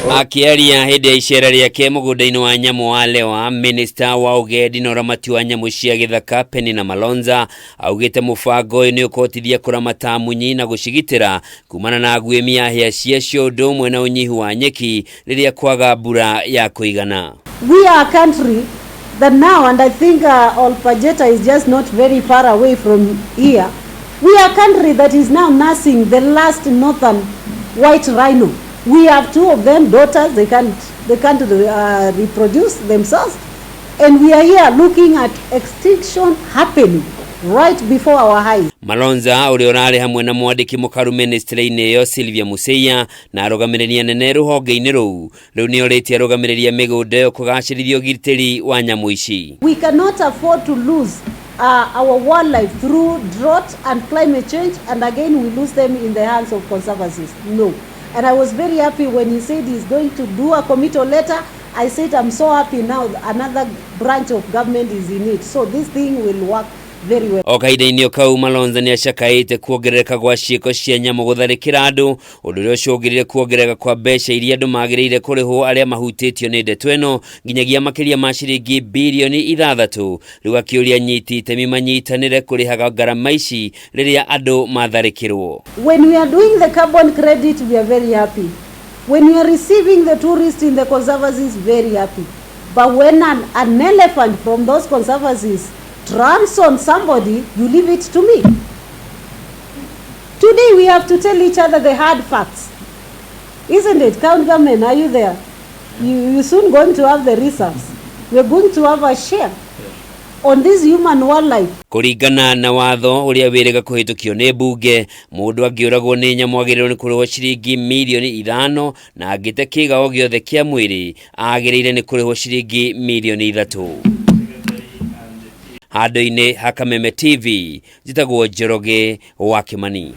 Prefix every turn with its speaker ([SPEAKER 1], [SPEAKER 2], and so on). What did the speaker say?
[SPEAKER 1] Akĩaria hĩndĩ ya icera rĩake mũgũnda-inĩ wa nyamũ wa Lewa, minista wa ũgendi na ũramati wa nyamũ cia gĩthaka Penina Malonza augĩte mũbango ũyũ nĩ ũkũhotithia kũramata munyi na gũcigitĩra kumana na guĩmi ya hĩa ciacio ũndũ ũmwe na ũnyihu wa nyeki rĩrĩa kwaga mbura ya kũigana.
[SPEAKER 2] We are a country that now, and I think Ol Pejeta is just not very far away from here, we are a country that is now nursing the last northern white rhino. We have two of them, daughters, they can't reproduce themselves. And we are here looking at extinction happening right before our eyes.
[SPEAKER 1] Malonza ũrĩa ũrarĩ hamwe na mwandĩki mũkaru ministry-inĩ ĩyo Sylvia Museia na arũgamĩrĩri anene rũhonge-inĩ rũu rĩu nĩ orĩtie arũgamĩrĩri a mĩgũnda ĩyo kũgacĩrithia ũgitĩri wa nyamũ ici.
[SPEAKER 2] We cannot afford to lose our wildlife through drought and climate change, and again we lose them in the hands of conservancies. No. And I was very happy when he said he's going to do a committal letter. I said I'm so happy now another branch of government is in it. So this thing will work very well.
[SPEAKER 1] O kahinda-inĩ kau Malonza nĩ acakaĩte kuongerereka gwa ciĩko cia nyamũ gũtharĩkĩra andũ, ũndũ ũrĩa ũcũngĩrĩire kuongerereka kwa mbeca iria andũ magĩrĩire kũrĩhwo arĩa mahutĩtio nĩ ndeto ĩno nginyagia makĩria ma ciringi birioni 6. Rĩu akĩũria anyiti itemi manyitanĩre kũrĩhaga ngarama ici rĩrĩa andũ matharĩkĩrwo.
[SPEAKER 2] When we are doing the carbon credit, we are very happy. When we are receiving the tourists in the conservancies, very happy. But when an elephant from those conservancies tramps on somebody, you leave it to me. Today we have to tell each other the hard facts. Isn't it? County government, are you there? You're soon going to have the reserves. We're going to have a share on this human wildlife.
[SPEAKER 1] Kũringana na watho ũrĩa wĩrĩga kũhĩtũkio nĩ mbunge, mũndũ angĩũragwo nĩ nyamũ agĩrĩirwo nĩ kũrĩhwo ciringi mirioni 5 na angĩte kĩga o gĩothe kĩa mwĩrĩ agĩrĩire nĩ kũrĩhwo ciringi mirioni 3. Handũ-inĩ ha Kameme TV, njĩtagwo Njoroge wa Kĩmani.